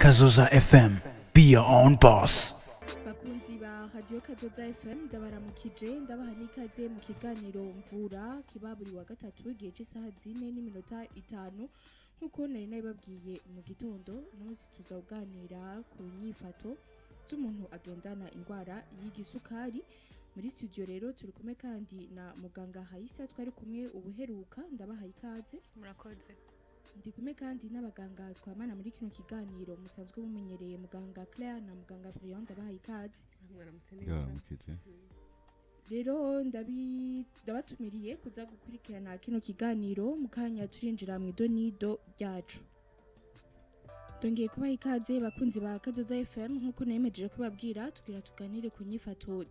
Kazoza FM. Be your own boss. Bakunzi ba Radio Kazoza FM, ndabaramukije, ndabaha n'ikaze mu kiganiro Mvura kiba buri wa gatatu igihe cy'isaha 4:50. Nk'uko nari nabibabwiye mu gitondo, umunsi tuza kuganira ku nyifato z'umuntu agendana indwara y'igisukari. Muri studio rero turi kumwe kandi na muganga Hayisa twari kumwe ubuheruka, ndabaha ikaze. Murakoze. Ndi kumwe kandi n'abaganga twamana muri kino kiganiro musanzwe mumenyereye, muganga Claire na muganga Brian, ndabaha ikaze. Mwaramutse neza. Yaramukije. Rero ndabatumiriye kuza gukurikirana kino kiganiro. Mu kanya turinjira mu idonido ryacu. Ndongeye kubaha ikaze, bakunzi ba Kazoza FM. Nk'uko nemejeje kubabwira, tugira tuganire ku nyifato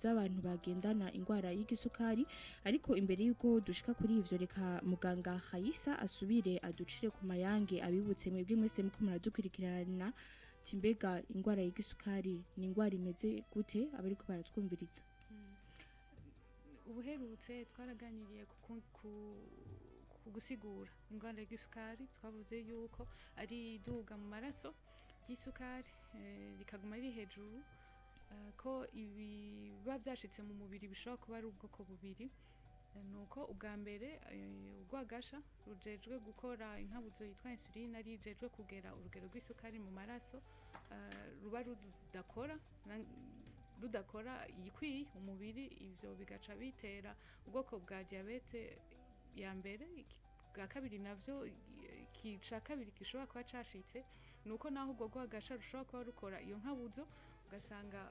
z'abantu bagendana indwara y'igisukari. Ariko imbere y'uko dushika kuri ivyo, reka muganga Hayisa asubire aducire ku mayange, abibutse mwebwe mwese muko muradukurikirana ati mbega indwara y'igisukari ni indwara imeze gute, abariko baratwumviriza. Ubuherutse twaraganiriye ku gusigura indwara y'igisukari. Twavuze yuko ari iduga mu maraso ry'isukari, rikaguma riri hejuru, ko ibiba byashitse mu mubiri bishobora kuba ari ubwoko bubiri. Nuko ubwa mbere, urwagasha rujejwe gukora inkabuzo yitwa insuline, ari ijejwe kugera urugero rw'isukari mu maraso, ruba rudakora igikwiye umubiri. Ivyo bigaca bitera ubwoko bwa diabète ya mbere. Bwa kabiri navyo, ikica kabiri gishobora kuba cashitse, nuko naho urwo rwagasha rushobora kuba rukora iyo nkabuzo, ugasanga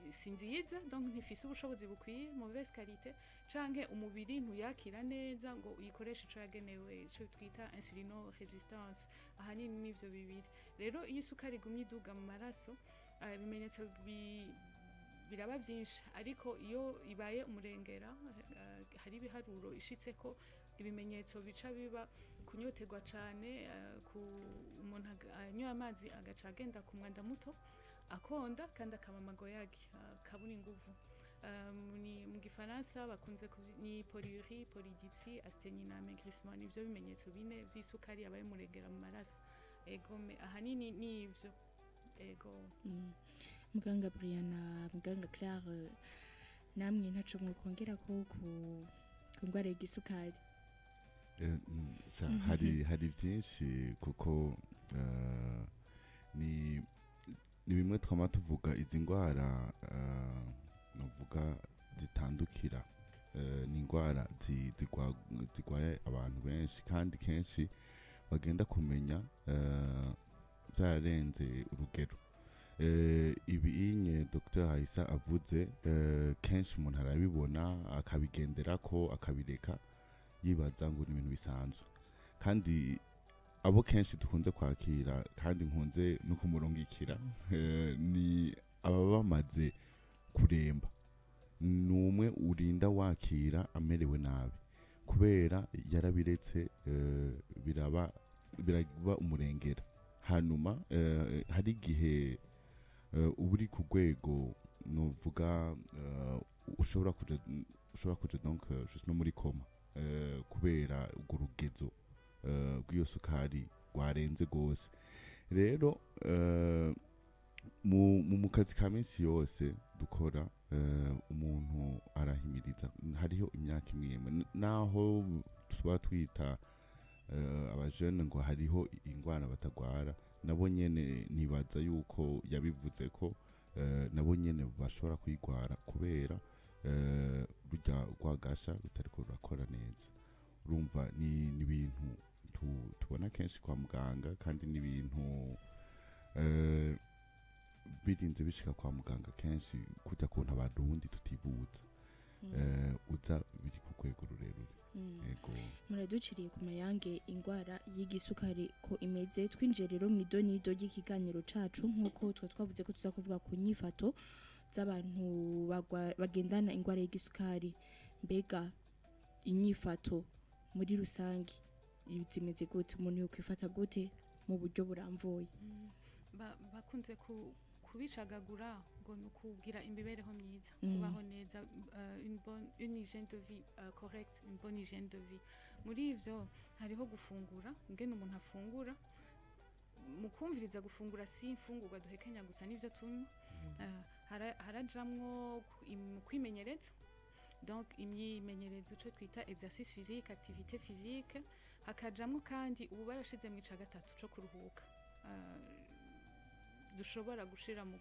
si nziza, donc ntifise ubushobozi bukwiye, mauvaise qualité, canke umubiri ntuyakira neza ngo uyikoreshe ico yagenewe, ico twita insulino-résistance. Ahanini nivyo bibiri. Rero iyo isukari igumye iduga mu maraso, ibimenyetso biraba byinshi. Ariko iyo ibaye umurengera, hari ibiharuro ishitse ko ibimenyetso bica biba kunyoterwa cane, ku umuntu anywa amazi agaca agenda ku mwanda muto, akonda kandi akaba amagoyagi, akabura inguvu. Ni mu gifaransa bakunze ni polyurie, polydipsie, asthénie na amaigrissement. Nivyo bimenyetso bine vy'isukari yabaye umurengera mu maraso. Ego, ahanini ni ivyo, ego. Muganga Briana, muganga Claire, namwe ntaco mwokongera ko ku ndwara y'igisukari? Hari byinshi, kuko ni bimwe twama tuvuga, izi ndwara novuga zitandukira, ni indwara zigwaye abantu benshi, kandi kenshi bagenda kumenya byararenze urugero. Ibi inye Dr Hayisa avuze, kenshi umuntu arabibona akabigenderako, akabireka, yibaza ngo ni ibintu bisanzwe. Kandi abo kenshi dukunze kwakira, kandi nkunze no kumurungikira, ni ababa bamaze kuremba. Ni umwe urinda wakira amerewe nabi kubera yarabiretse, biraba umurengera. Hanyuma hari igihe uba uri ku rwego nuvuga ushobora kuja donc juste no muri coma, kubera urwo rugezo rw'iyo sukari rwarenze gose. Rero mu kazi ka minsi yose dukora, umuntu arahimiriza. Hariho imyaka imwe imwe, naho tuba twita abajene ngo hariho ingwara batagwara, nabo nyene nibaza yuko yabivuze ko nabo nyene bashobora kuyigwara kubera rujya rwagasha rutariko rurakora neza. Urumva ni ibintu tubona kenshi kwa muganga, kandi ni ibintu birinze bishika kwa muganga kenshi, kujya kuntu Abarundi tutibuza, uza biri ku rwego rurerure. Yego. Muraduciriye ku mayange ingwara y'igisukari ko imeze. Twinjiye rero mu idonido ry'ikiganiro cacu. Nk'uko twa twavuze ko tuza kuvuga ku nyifato z'abantu bagendana ingwara y'igisukari, mbega inyifato muri rusange zimeze gute? Umuntu yokwifata gute mu buryo buramvuye? Bakunze kubicagagura ngo ni ukugira imibereho myiza, kubaho neza, une hygiène de vie correcte, une bonne hygiène de vie. Muri ivyo hariho gufungura, ingene umuntu afungura. Mu Kumviriza gufungura si imfungurwa duhekenya gusa n'ivyo tunywa. Harajamwo kwimenyereza, donc imyimenyerezo ico twita exercice physique, activité physique. Hakajamwo kandi ubu barashize mu ica gatatu co kuruhuka. Dushobora gushira mu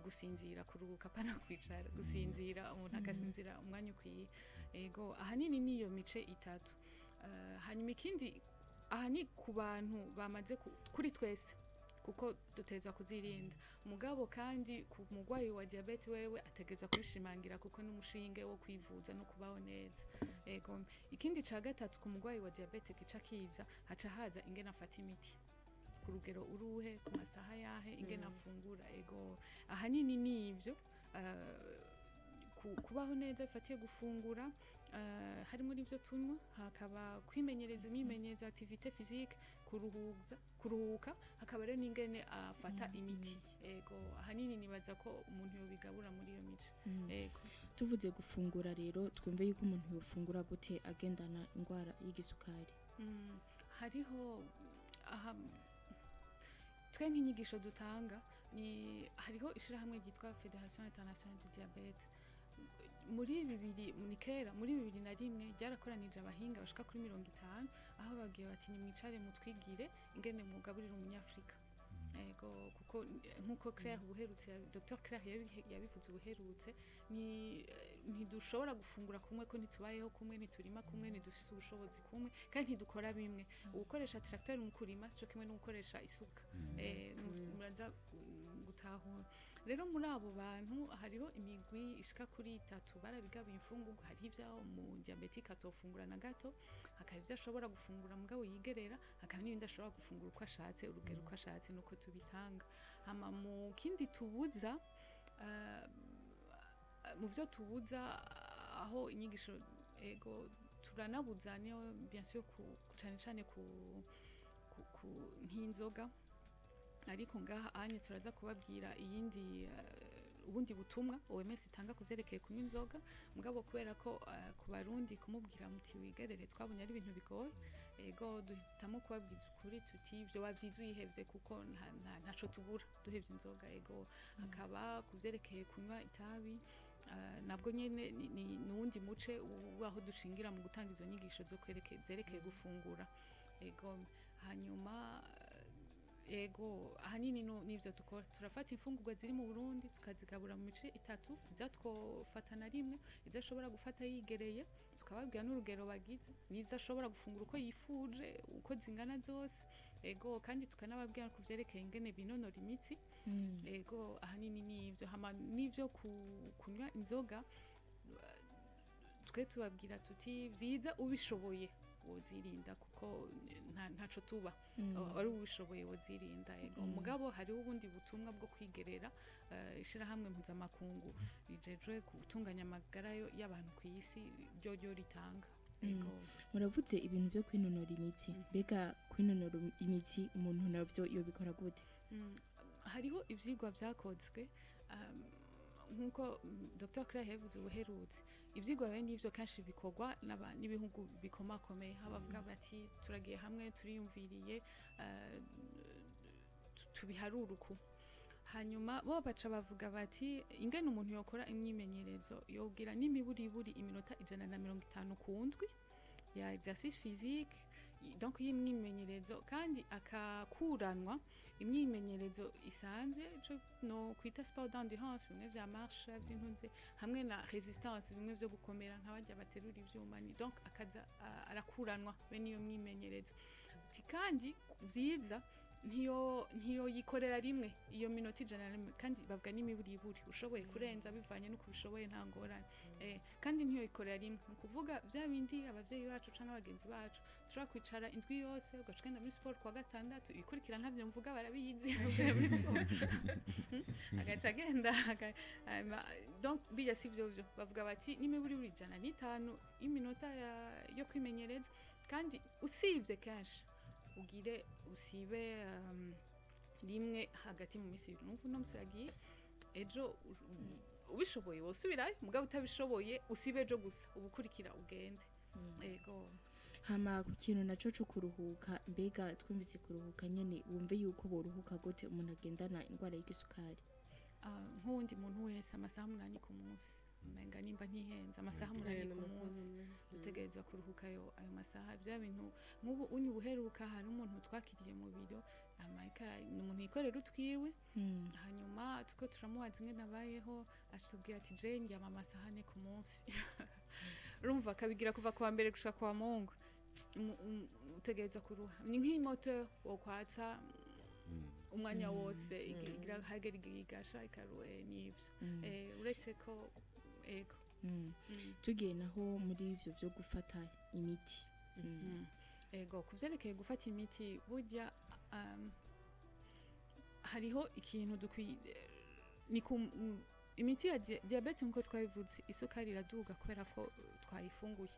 gusinzira, kuruhuka pana kwicara, gusinzira, umuntu agasinzira umwanya ukwiye. Ego, ahanini niyo mice itatu. Hanyuma ikindi aha ni ku bantu bamaze kuri twese, kuko dutegerezwa kuzirinda. Mugabo kandi ku mugwayi wa diabète wewe ategerezwa kubishimangira, kuko n'umushinge wo kwivuza no kubaho neza. Ego, ikindi ca gatatu ku mugwayi wa diabète gica kiza, haca haza ingene afata imiti, ku rugero uruhe, ku masaha yahe, ingene afungura. Ego, ahanini ni ivyo. Kubaho neza bifatiye gufungura, harimo n'ibyo tunywa, hakaba kwimenyereza imyimenyerezo, activité physique, kuruhuka, hakaba rero n'ingene afata imiti. Ego, ahanini nibaza ko umuntu yobigabura muri iyo mice. Ego. Tuvuze gufungura rero, twumve yuko umuntu yofungura gute agendana indwara y'igisukari? Hariho aha twe nk'inyigisho dutanga ni hariho ishirahamwe ryitwa Fédération Internationale du Diabète. Muri bibiri, ni kera, muri 2001 ryarakoranije abahinga bashika kuri 50, aho babwiye bati: "Nimwicare mutwigire ingene mugaburira umunyafrika." Ego, kuko nkuko Claire ubuherutse, Dr Claire yabivuze ubuherutse, ni ntidushobora gufungura kumwe, ko ntitubayeho kumwe, ntiturima kumwe, ntidufise ubushobozi kumwe, kandi ntidukora bimwe. Ugukoresha tracteur mu kurima sico kimwe no gukoresha isuka. Muraza gutahura. Rero muri abo bantu hariho imigwi ishika kuri itatu barabigabuye imfungurwa. Hariho ivyo mu diabétique atofungura na gato, hakaba ivyo ashobora gufungura mugabo yigerera, hakaba n'ibindi ashobora gufungura uko ashatse, urugero uko ashatse, nuko tubitanga. Hama mu kindi tubuza, mu vyo tubuza aho inyigisho, ego, turanabuza niyo bien sûr ku cane cane ku nk'inzoga. Ariko ngaha anye turaza kubabwira iyindi ubundi butumwa OMS itanga ku vyerekeye kunywa inzoga. Mugabo kubera ko ku Barundi kumubwira muti wigerere twabonye ari ibintu bigoye, ego, duhitamo kubabwiza ukuri tuti ivyo bavyiza uyihevye, kuko ntaco tubura duhevye inzoga. Ego, hakaba ku vyerekeye kunywa itabi, nabwo nyene ni nuwundi muce waho dushingira mu gutanga izo nyigisho zo zerekeye gufungura. Ego, hanyuma ego, ahanini nivyo dukora. Turafata imfungurwa ziri mu Burundi tukazigabura mu mice itatu: iza twofata na rimwe, izo ashobora gufata yigereye tukababwira n'urugero bagize, n'izo ashobora gufungura uko yifuje, uko zingana zose. Ego, kandi tukanababwira ku vyerekeye ingene binonora imitsi. Ego, ahanini nivyo. Hama n'ivyo kunywa inzoga, twe tubabwira tuti vyiza ubishoboye wozirinda, kuko ntaco tuba wari ubishoboye wozirinda. Ego, mugabo hariho ubundi butumwa bwo kwigerera, ishirahamwe mpuzamakungu rijejwe gutunganya amagara y'abantu ku isi ryo ritanga. Ego. Muravuze ibintu byo kwinonora imitsi. Mbega kwinonora imitsi umuntu navyo yobikora gute? Hariho ivyigwa vyakozwe, nkuko Dr Claire yavuze ubuherutse. Ivyigwa bene ivyo kenshi bikorwa n'ibihugu bikomakomeye, aho bavuga bati turagiye hamwe, turiyumviriye, tubiharure uku. Hanyuma bo baca bavuga bati ingene umuntu yokora imyimenyerezo, yogira n'imiburiburi iminota 150 ku ndwi ya exercice physique, donc y'imyimenyerezo, kandi akakuranwa imyimenyerezo isanzwe, ico no kwita sport d'endurance, bimwe vya marche, vy'intuze, hamwe na résistance, bimwe vyo gukomera nka barya baterura ivyuma. Ni donc akaza arakuranwa bene iyo myimenyerezo. Ati kandi vyiza ntiyo yikorera rimwe iyo minota 101, kandi bavuga n'imiburiburi ushoboye kurenza bivanye n'uko ubishoboye, nta ngorane. Kandi ntiyo yikorera rimwe, ni ukuvuga bya bindi abavyeyi bacu canke abagenzi bacu dushobora kwicara indwi yose, ugaca ugenda muri siporo kuwa gatandatu ikurikira. Ntavyo mvuga, barabizi. Uvuye muri siporo agaca agenda donc birya si vyo. Vyo bavuga bati n'imiburiburi 105 y'iminota yo kwimenyereza, kandi usibye kenshi ugire usibe rimwe hagati mu minsi ibiri. Numva uno musi uragiye, ejo ubishoboye wosubirayo, mugabo utabishoboye usibe ejo gusa, ubukurikira ugende. Ego. Hama ku kintu naco co kuruhuka, mbega twumvise kuruhuka nyene, wumve yuko boruhuka gute umuntu agendana indwara y'igisukari? Ah, nk'uwundi muntu wese, amasaha 8 ku munsi, umenga nimba ntihenze, amasaha 8 ku munsi dutegerezwa kuruhuka ayo masaha. Bya bintu nk'ubu unyu ubuheruka, hari umuntu twakiriye mu biro, ni umuntu yikorera utwiwe. Hanyuma tuko turamubaza ingene abayeho, atubwira ati: "Je ndyama amasaha 4 ku munsi." Urumva akabigira kuva kuwa mbere gushika kuwa Mungu. Utegerezwa kuruha, ni nk'imoto wokwatsa umwanya wose, igira hagera igihe igasha ikaruhe, n'ivyo. Uretse ko ego. Tugiye naho muri ivyo vyo gufata imiti. Ego, ku vyerekeye gufata imiti, burya hariho ikintu dukwiye, ni ku imiti ya diabète. Nkuko twabivuze, isukari iraduga kubera ko twayifunguye.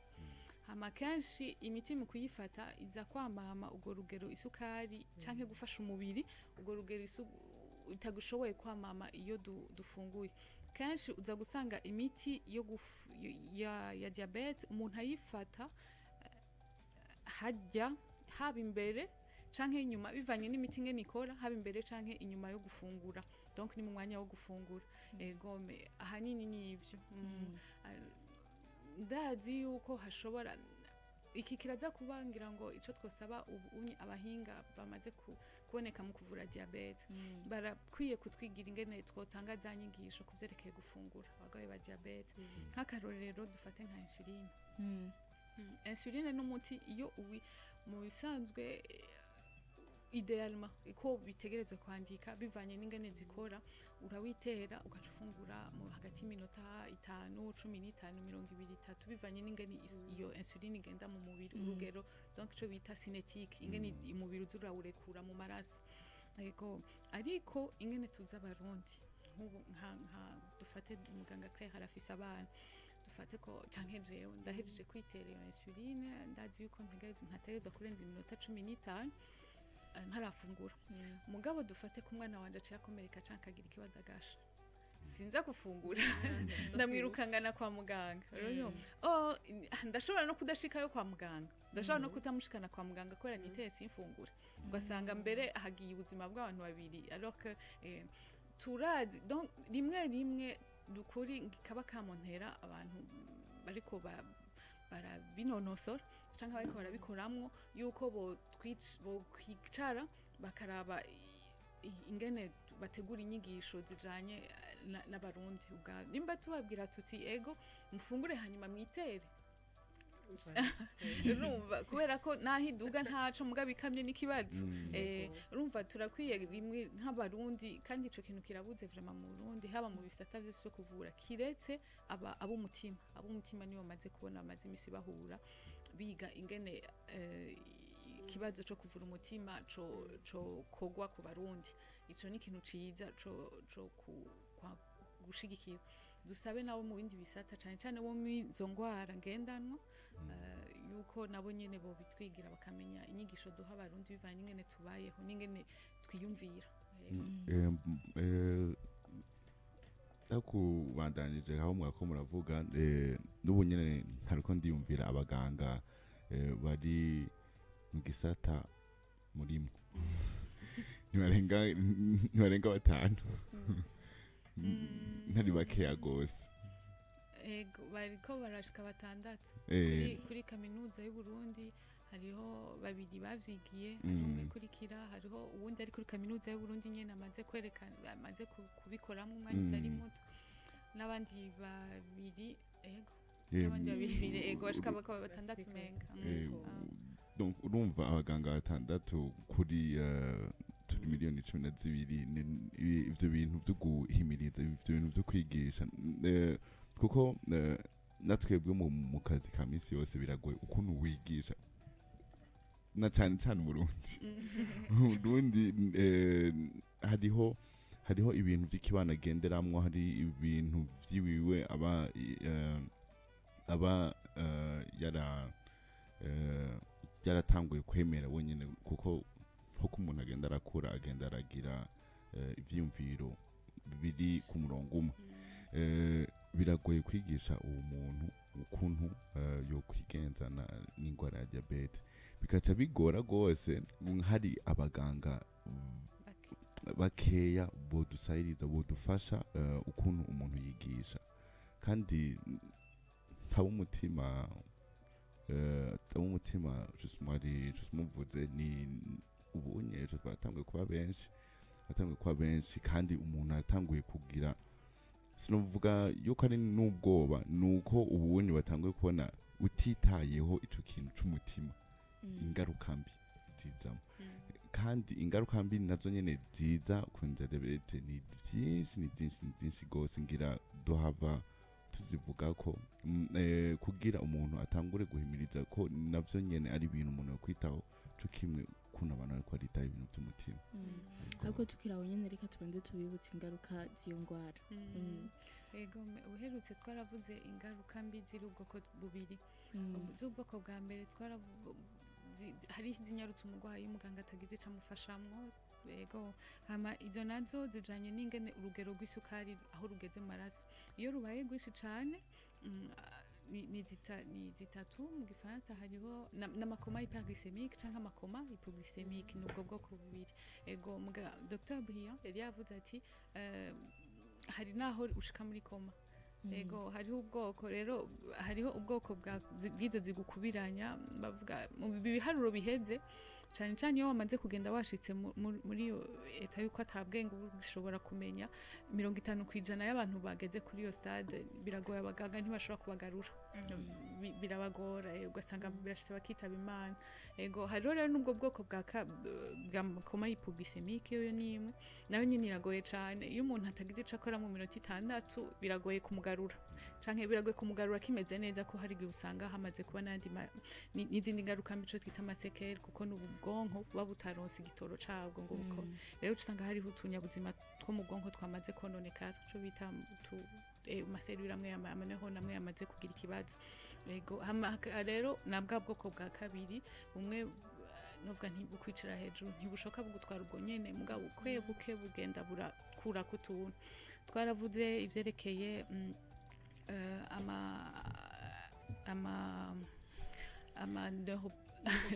Hama kenshi imiti mu kuyifata iza kwamama urwo rugero isukari, canke gufasha umubiri urwo rugero itagushoboye kwamama iyo dufunguye. Kenshi uza gusanga imiti yo ya diabète umuntu ayifata hajya haba imbere canke inyuma, bivanye n'imiti ingene ikora, haba imbere canke inyuma yo gufungura, donc ni mu mwanya wo gufungura. Egome, ahanini ni ivyo. Ndazi yuko hashobora iki kiraza kuba, ngira ngo ico twosaba ubu unye abahinga bamaze kuboneka mu kuvura diabète, barakwiye kutwigira ingene twotanga za nyigisho ku vyerekeye gufungura abagwayi ba diabète. Nk'akarorero, dufate nka insuline. Insuline n'umuti iyo uwi mu bisanzwe, idéalement iko bitegerezwa kwandika bivanye n'ingene zikora, urawitera ugaca ufungura mu hagati y'iminota 5, 15, 20, 3, bivanye n'ingene iyo insuline igenda mu mubiri, urugero, donc ico bita cinétique, ingene umubiri uza urawurekura mu maraso. Ego, ariko ingene tuzi Abarundi, nk'ubu nka dufate muganga Claire arafise abana, dufate ko canke jewe ndahejeje kwitera iyo insuline, ndazi yuko ntegerezwa kurenza iminota 15 ntarafungura. Mugabo dufate ko umwana wanje aciye akomereka canke akagira ikibazo agasha, sinza gufungura, ndamwirukangana kwa muganga. Rero, oh, ndashobora no kudashikayo kwa muganga, ndashobora no kutamushikana kwa muganga kubera niteye simfungura, ugasanga mbere hagiye ubuzima bw'abantu babiri, alors que turazi. Donc rimwe rimwe dukuri kaba kamontera abantu bariko barabinonosora canke bariko barabikoramwo, yuko bokwicara bakaraba ingene bategura inyigisho zijanye n'Abarundi ubwa nimba tubabwira tuti: "Ego, mufungure hanyuma mwitere." Urumva, kubera ko naho iduga ntaco, mugabo ikamye n'ikibazo. Urumva turakwiye rimwe nk'Abarundi, kandi ico kintu kirabuze vraiment mu Burundi, haba mu bisata vyose vyo kuvura, kiretse aba ab'umutima. Ab'umutima nibo bamaze kubona, bamaze imisi bahura biga ingene ikibazo co kuvura umutima co kogwa ku Barundi. Ico ni ikintu ciza co gushigikira. Dusabe nabo mu bindi bisata, cane cane bo mw'izo ngwara ngendanwa, yuko nabo nyene bobitwigira, bakamenya inyigisho duha Abarundi bivanye n'ingene tubayeho n'ingene twiyumvira. Yego. Akubandanije aho mwako muravuga, n'ubu nyene ntariko ndiyumvira abaganga bari mu gisata murimo ntibarenga 5, ntari bakeya gose. Ego, bariko barashika 6. Kuri kaminuza y'u Burundi hariho babiri bavyigiye, hariho umwe kurikira, hariho uwundi ari kuri kaminuza y'u Burundi nyene amaze kwerekana, amaze kubikoramwo umwanya utari muto, n'abandi babiri, ego, n'abandi babiri, ego, bashika bakaba 6 menga. Donc urumva abaganga 6 kuri turi miliyoni 12, ivyo bintu vyo guhimiriza, ivyo bintu vyo kwigisha, kuko natwebwe mu kazi ka misi yose biragoye ukuntu wigisha, na cane cane mu Burundi hariho ibintu vy'ikibano agenderamwo, hari ibintu vyiwiwe aba yara yaratanguye kwemera wenyine, kuko nkuko umuntu agenda arakura, agenda aragira ivyiyumviro biri ku murongo umwe. Biragoye kwigisha uwo muntu. Ukuntu yo kwigenzana n'indwara ya diabète bikaca bigora rwose. Hari abaganga Bake. Bakeya bodusahiriza, bodufasha ukuntu umuntu yigisha. Kandi ab'umutima juste muvuze ni ubunye ejo baratanguye kuba benshi, baratanguye kuba benshi. Kandi umuntu aratanguye kugira, sinovuga yuko ari n'ubwoba, nuko ubunye batanguye kubona utitayeho ico kintu c'umutima, ingaruka mbi zizamo. Kandi ingaruka mbi nazo nyene ziza ku diabète ni byinshi, ni byinshi, ni byinshi gose. Ngira duhava tuzivuga ko kugira umuntu atangure guhimiriza ko navyo nyene ari ibintu umuntu yokwitaho co kimwe ukuntu abantu bariko baritaho ibintu by'umutima. Ahubwo tukiri aho nyene, reka tubanze tubibutse ingaruka z'iyo ndwara. Ego, uherutse twaravuze ingaruka mbi ziri ubwoko bubiri. Z'ubwoko bwa mbere hari izinyarutse umurwayi muganga atagize ico amufashamwo. Ego, hama izo nazo zijanye n'ingene urugero rw'isukari aho rugeze mu maraso. Iyo rubaye rwinshi cane, ni zitatu. Mu gifaransa hariho n'ama coma hyperglycémique canke ama coma hypoglycémique. Ni ubwo bwoko bubiri. Ego, Dr Briand yari yavuze ati hari naho ushika muri coma. Ego, hariho ubwoko rero, hariho ubwoko bw'izo zigukubiranya. Bavuga mu biharuro biheze cane cane, iyo wamaze kugenda washitse muri iyo état yuko atabwenge uba ushobora kumenya, 50% y'abantu bageze kuri iyo stade biragoye, abaganga ntibashobora kubagarura. Birabagora, ugasanga birashitse bakitaba Imana. Ego, hariho rero n'ubwo bwoko bwa coma hypoglycémique. Yo ni imwe nayo nyine iragoye cane. Iyo umuntu atagize ico akora mu minota 6, biragoye kumugarura, canke biragoye kumugarura kimeze neza, ko hari igihe usanga hamaze kuba n'andi n'izindi ngaruka mbi, ico twita ama séquelles, kuko n'ubwonko buba butaronse igitoro cabwo ngo bukore. Rero uca usanga hariho utunyabuzima two mu bwonko twamaze kononekara, ico bita ama cellules amwe, ama neurones amwe yamaze kugira ikibazo. Ego, hama rero na bwa bwoko bwa kabiri bumwe, novuga ntibukwicara hejuru, ntibushoka bugutwara ubwo nyene, mugabo buke buke bugenda burakura kutuntu. Twaravuze ivyerekeye ama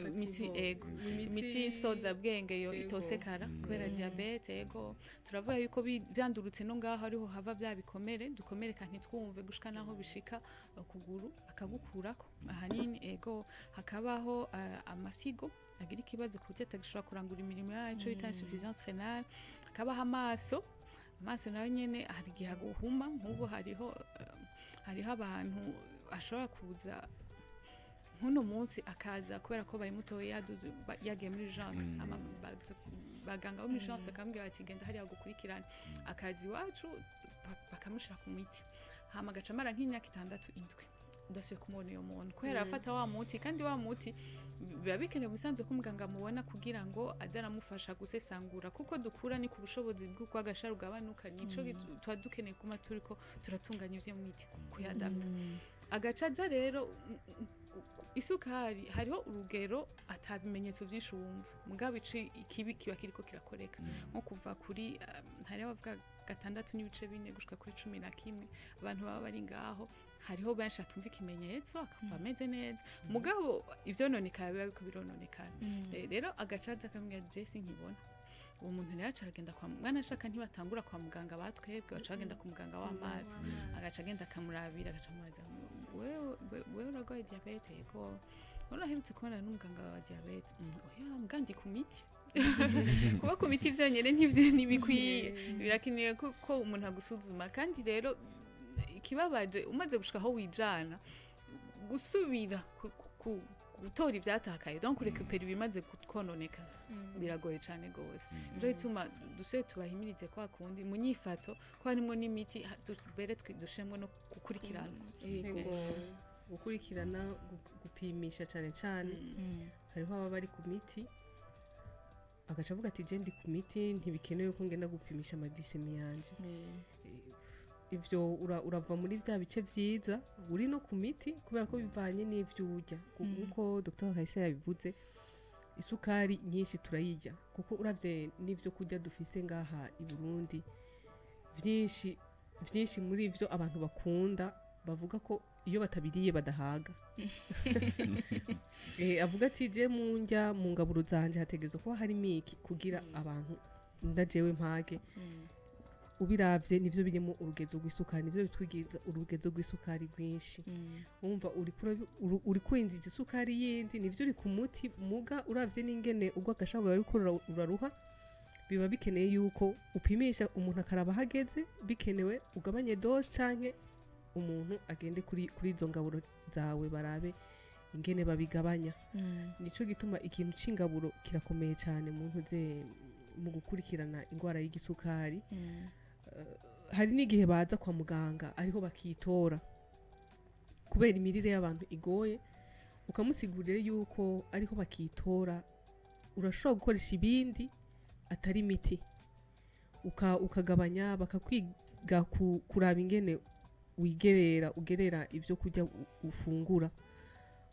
imitsi, ego, imitsi y'isozabwenge yo itosekara kubera diabète. Ego, turavuga yuko vyandurutse no ngaho ariho hava vya bikomere dukomereka ntitwumve, gushika naho bishika ukuguru akagukurako ahanini. Ego, hakabaho amafyigo agira ikibazo ku buryo atagishobora kurangura imirimo yayo, ico bita insuffisance rénale. Hakabaho amaso. Amaso nayo nyene hari igihe aguhuma. Nk'ubu hariho abantu ashobora kuza nk'uno munsi akaza kubera ko bayimutoye yagiye muri urgence. Baganga bo muri urgence bakamubwira bati: "Genda hariya gukurikirana." Akaza iwacu, bakamushira ku miti, hama agaca amara nk'imyaka 6, 7 udasubiye kumubona uyo muntu, kubera afata wa muti. Kandi wa muti biba bikenewe musanzwe ko umuganga amubona kugira ngo aze aramufasha gusesangura, kuko dukura ni ku bushobozi bw'agashara ugabanuka. Nico tuba dukeneye kuma turiko turatunganya ivyo miti kuyadapta. Agaca aza rero, isukari hariho urugero ata bimenyetso byinshi wumva, mugabo ici ikibi kiba kiriko kirakoreka. Nko kuva kuri hariho abavuga 6.4 gushika kuri 11, abantu baba bari ngaho. Hariho benshi atumva ikimenyetso, akava ameze neza, mugabo ivyononekara biba biriko birononekara. Rero agacaza akamubwira: "Jesi nkibona." Uwo muntu rero aca aragenda kwa mwana ashaka, ntibatangura kwa muganga batwebwe, baca bagenda ku muganga w'amaso. Agaca agenda akamurabira, agaca amubaza: "Wewe urarwaye diabète?" "Yego." "Uraherutse kubonana n'umuganga wa diabète?" "Oya, mbwa ndi ku miti." Kuba ku miti vyonyene ntibikwiye, birakenewe ko umuntu agusuzuma. Kandi rero ikibabaje, umaze gushika aho wijana, gusubira gutora ivyatakaye, donc récupérer ibimaze kononekara, biragoye cane gose. Nico gituma dusuye tubahimirize kwa kundi mu nyifato, ko harimwo n'imiti, mbere dushemwo no gukurikiranwa. Yego, gukurikirana, gupimisha cane cane. Hariho ababa bari ku miti, agaca avuga ati: "Je ndi ku miti, ntibikenewe ko ngenda gupimisha ama glycémie yanje." Ivyo urava muri vya bice vyiza uri no ku miti, kubera ko bivanye n'ivyo urya. Nkuko Dr Kahise yabivuze, isukari nyinshi turayirya, kuko uravye n'ivyo kurya dufise ngaha i Burundi, vyinshi vyinshi muri ivyo abantu bakunda bavuga ko Iyo batabiriye badahaga. Avuga ati je mu ndya, mu ngaburo zanje hategerezwa kuba harimo iki kugira abantu ndajewe mpage. Ubiravye, nivyo birimo urugezo rw'isukari, nivyo bitwigiza urugezo rw'isukari rwinshi. Wumva uri kwinjiza isukari yindi, nivyo uri ku muti, muga uravye n'ingene ugwa agashago ariko uraruha. Biba bikeneye yuko upimisha umuntu akaraba ahageze, bikenewe ugabanye dose canke umuntu agende kuri izo ngaburo zawe, barabe ingene babigabanya. Nico gituma ikintu c'ingaburo kirakomeye cyane mu ntuze, mu gukurikirana indwara y'igisukari. Hari n'igihe baza kwa muganga ariho bakitora kubera imirire y'abantu igoye, ukamusigurira yuko ariho bakitora urashobora gukoresha ibindi atari imiti, ukagabanya, bakakwiga kuraba ingene wigerera, ugerera ibyo kurya ufungura.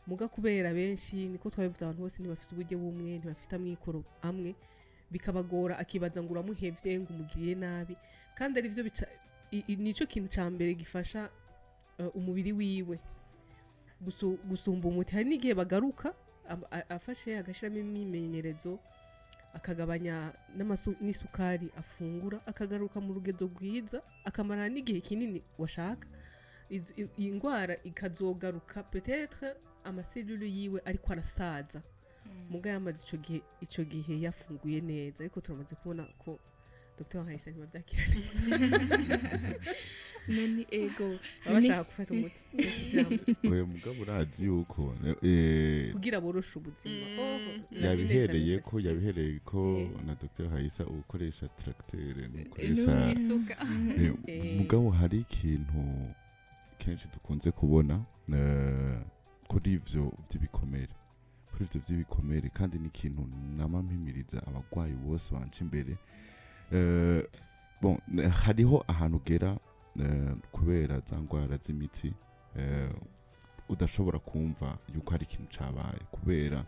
Muga kubera benshi, niko twabivuze, abantu bose ntibafise uburyo bumwe, ntibafite amikoro amwe, bikabagora, akibaza ngo uramuhevye, ngo umugiriye nabi, kandi ari byo bica nico kintu ca mbere gifasha umubiri wiwe gusumba umuti. Hari n'igihe bagaruka afashe agashiramo imyimenyerezo, akagabanya n'isukari afungura, akagaruka mu rugezo rwiza, akamara n'igihe kinini washaka. Iyi ndwara ikazogaruka peut-être ama cellules yiwe ariko arasaza, muga yamaze ico gihe yafunguye neza. Ariko turamaze kubona ko Dr Hayisa ntibavyakira neza. None ego. Baba bashaka gufata umuti. Oya, mugabo urazi yuko kugira boroshe ubuzima. Oh, yabihereye ko na Dr Hayisa ukoresha tracteur nukoresha isuka. Mugabo hari ikintu kenshi dukunze kubona kuri ivyo vy'ibikomere, kandi n'ikintu nama mpimiriza abagwayi bose banje imbere. Bon, hariho ahantu ugera kubera za ndwara z'imitsi, udashobora kumva yuko hari ikintu cabaye kubera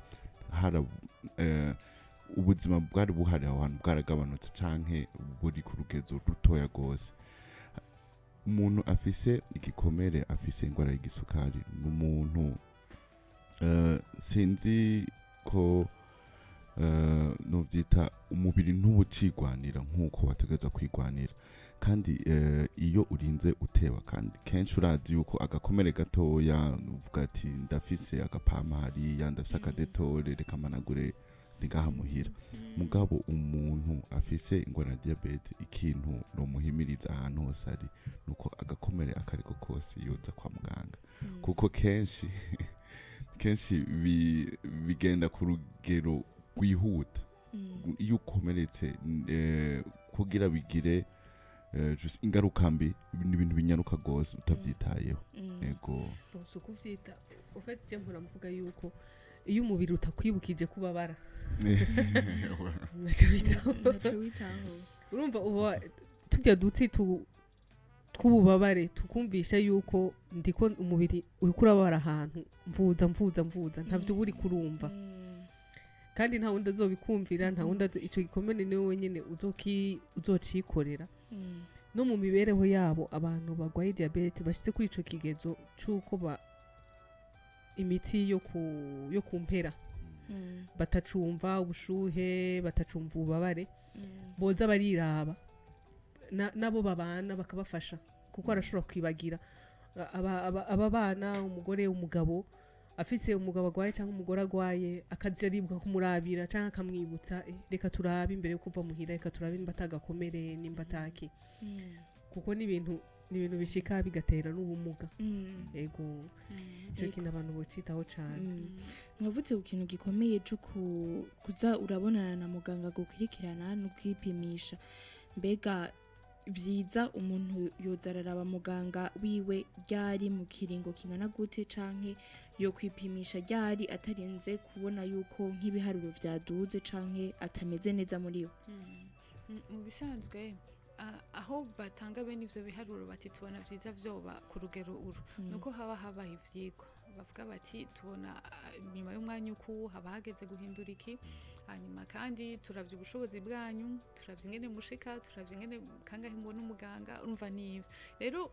ubuzima bwari buhari aho hantu bwaragabanutse canke buri ku rugezo rutoya gose. Umuntu afise igikomere, afise indwara y'igisukari, ni umuntu sinzi ko novyita umubiri ntubucigwanira nk'uko bategereza kwigwanira. Kandi iyo urinze uteba, kandi kenshi urazi yuko agakomere gatoya uvuga ati ndafise agapama hariya, ndafise aka Dettol, reka managure, ndi ngaha muhira. Mugabo umuntu afise ingwara ya diabète, ikintu nomuhimiriza ahantu hose ari nuko agakomere akariko kose yoza kwa muganga, kuko kenshi kenshi bigenda ku rugero rwihuta. Iyo ukomeretse, kugira bigire just ingaruka mbi, ni ibintu binyaruka rwose utabyitayeho. Yego. Bon, si ukuvyita, au fait je mpora mvuga yuko iyo umubiri utakwibukije kubabara, naco bitaho. Ntaco witaho. Urumva uba turya duti tw'ububabare tukumvisha yuko ndiko umubiri uriko urababara ahantu, mvuza mvuza mvuza, ntavyo uba uriko urumva. Kandi nta wundi azobikumvira, nta wundi ico gikomere niwe wenyene uzocikorera. No mu mibereho yabo, abantu barwaye diabète bashitse kuri ico kigezo c'uko ba imiti yo ku mpera, batacumva ubushuhe, batacumva ububabare, boza bariraba nabo babana bakabafasha, kuko arashobora kwibagira aba bana, umugore, umugabo, afise umugabo agwaye cyangwa umugore agwaye, akazi aribwa kumurabira cyangwa akamwibutsa, reka turabe imbere yo kuva muhira, reka turabe nimba atagakomere, nimba ataki, kuko ni ibintu bishika bigatera n'ubumuga. Ego, ico kintu abantu bocitaho cane. Mwavutse ku kintu gikomeye cyo kuza urabonana na muganga gukurikirana no kwipimisha. Mbega vyiza umuntu yoza araraba muganga wiwe ryari, mu kiringo kingana gute, canke yo kwipimisha ryari atarinze kubona yuko nk'ibiharuro vyaduze canke atameze neza muri we? Mu bisanzwe aho batanga bene ivyo biharuro bati tubona vyiza vyoba ku rugero uru, nuko haba habaye ivyigwa. Bavuga bati tubona nyuma y'umwanya uku haba hageze guhindura iki. Hanyuma kandi turavye ubushobozi bwanyu, turavye ingene mushika, turavye ingene kangahe mubona umuganga. Urumva nivyo rero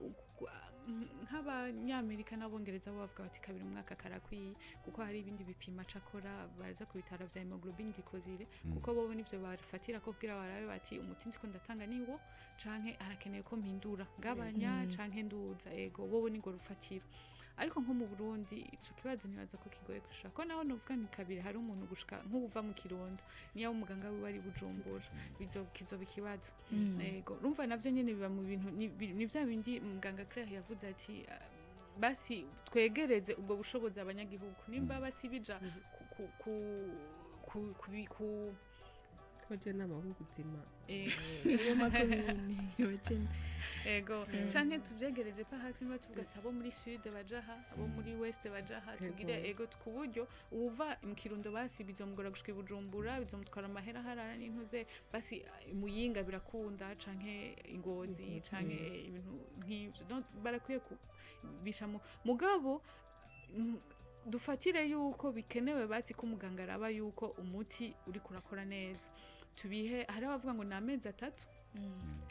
nk'abanyamerika n'abongereza bo bavuga bati kabiri mu mwaka karakwiye, kuko hari ibindi bipima cakora baraza ku bitaro vya hémoglobine glycosylée, kuko bobo nivyo bafatira ko kugira barabe bati umuti ndiko ndatanga niwo canke harakeneye ko mpindura, ngabanya canke nduza. Ego, bobo nirwo rufatiro. Ariko nko mu Burundi ico kibazo ntibaza ko kigoye kwishura, ko naho novuga ni kabiri, hari umuntu gushika nk'uva mu Kirundo niyo umuganga wiwe ari Bujumbura, bizo kizoba ikibazo. Ego, urumva navyo nyene biba mu bintu ni vya bindi muganga Claire yavuze ati basi twegereze ubwo bushobozi abanyagihugu, nimba basi bija ku Ko je nama b'ubuzima. Iyo makomine bakene. Ego, canke tuvyegereze pa hasi, niba tuvuga ati abo muri sud baja aha, abo muri west baja aha, tugire ego ku buryo uwuva mu Kirundo basi bizomugora gushika i Bujumbura, bizomutwara amahera harara n'intuze, basi Muyinga birakunda, canke Ingozi, canke ibintu nk'ivyo. Donc barakwiye kubisha mu mugabo dufatire yuko bikenewe basi ko umuganga araba yuko umuti uri kurakora neza. Tubihe, hari abavuga ngo ni amezi 3,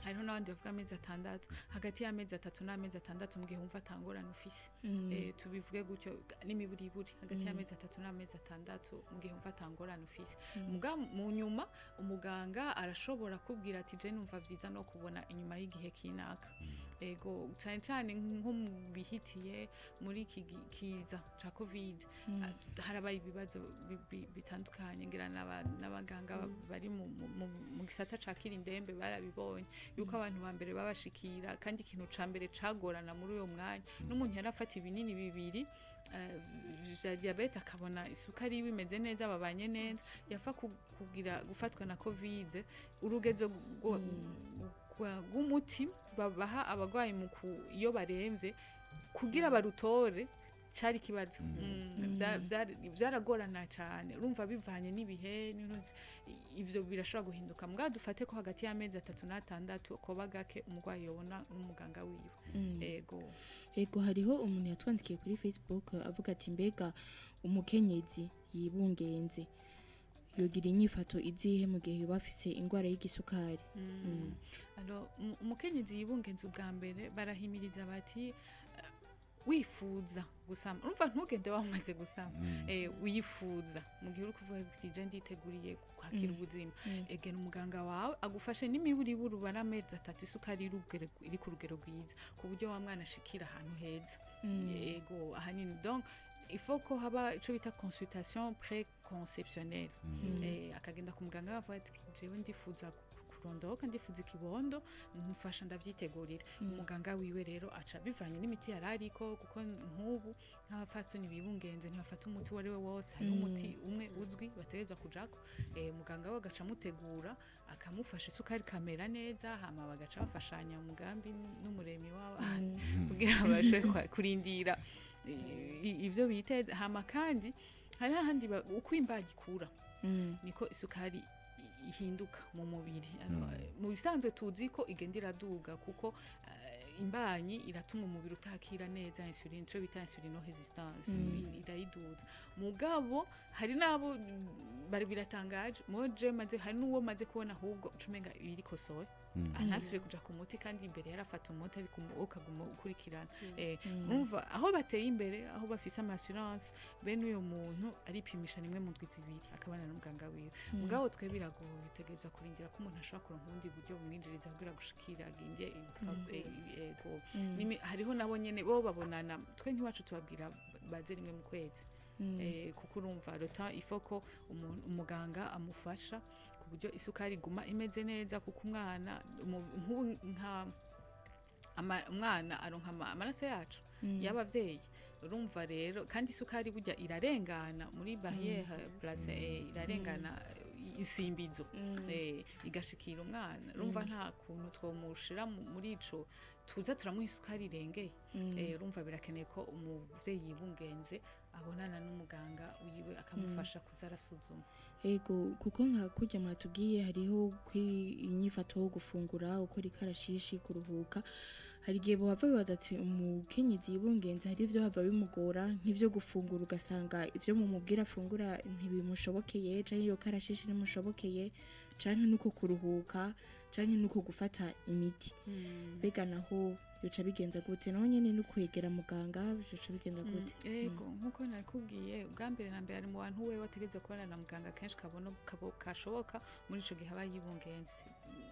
hariho n'abandi bavuga amezi 6, hagati y'amezi 3 n'amezi 6 mu gihe wumva atangorane ufise. Tubivuge gutyo, n'imiburiburi hagati y'amezi 3 n'amezi 6 mu gihe wumva atangorane ufise. Muga mu nyuma umuganga arashobora kubwira ati je numva vyiza no kubona inyuma y'igihe kinaka. Ego, cane cane nko mu bihitiye muri iki kiza ca Covid, harabaye ibibazo bitandukanye. Ngira n'abaganga bari mu gisata ca kirindembe barabibonye yuko abantu ba mbere babashikira, kandi ikintu ca mbere cagorana muri uyo mwanya n'umuntu yarafata ibinini bibiri vya diabète, akabona isukari yiwe imeze neza, babanye neza, yapfa kugira gufatwa na Covid, urugezo rw'umuti babaha abagwayi mu iyo baremvye kugira barutore cari ikibazo. Vyaragorana cane. Urumva bivanye n'ibihe n'intuzi, ivyo birashobora guhinduka. Mbwa dufate ko hagati y'amezi 3 n'atandatu koba gake umurwayi yobona n'umuganga wiwe. Ego. Ego, hariho umuntu yatwandikiye kuri Facebook avuga ati mbega umukenyezi yibungenze yogira inyifato izihe mu gihe yoba afise ingwara y'igisukari? Alors, umukenyezi yibungenze, ubwa mbere barahimiriza bati wifuza gusama, urumva ntugende wamaze gusama, wifuza mu gihe uri kuvuga ati je nditeguriye kwakira ubuzima, egera umuganga wawe agufashe n'imiburiburu ubara amezi 3 isukari iri ku rugero rwiza, ku buryo wa mwana ashikira ahantu heza. Yego, ahanini donc il faut ko haba ico bita consultation préconceptionnelle. Akagenda ku muganga avuga ati jewe ndifuza kurondoka, ndifuza ikibondo, mufasha ndavyitegurira. Umuganga wiwe rero aca bivanye n'imiti yari ariko, kuko nk'ubu nk'abafasoni bibungenze ntibafata umuti uwo ari we wose, hari umuti umwe uzwi bategerezwa kujako. Muganga we agaca amutegura, akamufasha isukari ikamera neza, hama bagaca bafashanya umugambi n'umuremyi w'abana kugira babashe kurindira ivyo biteze. Hama kandi hari ahandi uko imbaga ikura niko isukari ihinduka mu mubiri. Mu bisanzwe tuzi ko igenda iraduga, kuko imbanyi iratuma umubiri utakira neza insuline, ico bita insulino-résistance, irayiduza. Mugabo hari n'abo bari biratangaje moje maze hari n'uwo maze kubona ahubwo ucumenga irikosoye, antasubire kuja ku muti, kandi imbere yarafata umuti, ariko ukaguma ukurikirana. Urumva aho bateye imbere, aho bafise ama assurance, bene uyo muntu aripimisha rimwe mu ndwi 2 akabana n'umuganga wiwe. Mugabo twe biragoye, utegerezwa kurindira ko umuntu ashobora kuronka ubundi buryo bumwinjiriza kugira gushikira agende. Ego. Hariho nabo nyene bo babonana, twe nk'iwacu tubabwira baze rimwe mu kwezi, kuko urumva le temps il faut ko umuganga amufasha ku buryo isukari iguma imeze neza, kuko umwana nk'ubu nka umwana aronka amaraso yacu y'abavyeyi. Urumva rero kandi isukari burya irarengana muri barrière placentaire, irarengana insimbizo, igashikira umwana. Urumva nta kuntu twomushira muri ico tuza turamuha isukari irengeye. Urumva birakeneye ko umuvyeyi yibungenze abonana n'umuganga wiwe akamufasha kuza arasuzuma. Ego, kuko nka kurya mwatubwiye hariho kuri inyifato yo gufungura, gukora ikarashishi, kuruhuka. Hari igihe bohava bibaza ati umukenyezi yibungenze hari ivyo hava bimugora, nk'ivyo gufungura, ugasanga ivyo mumubwira afungura ntibimushobokeye, canke iyo karashishi ntimushobokeye, canke nuko kuruhuka, canke nuko gufata imiti. Mbega naho yoca bigenza gute? Naho nyene no kwegera muganga yoca bigenza gute? Ego, nkuko nakubwiye ubwa mbere na mbere, ari mu bantu wewe ategerezwa kubonana na muganga kenshi kabona kashoboka muri ico gihe aba yibungenze.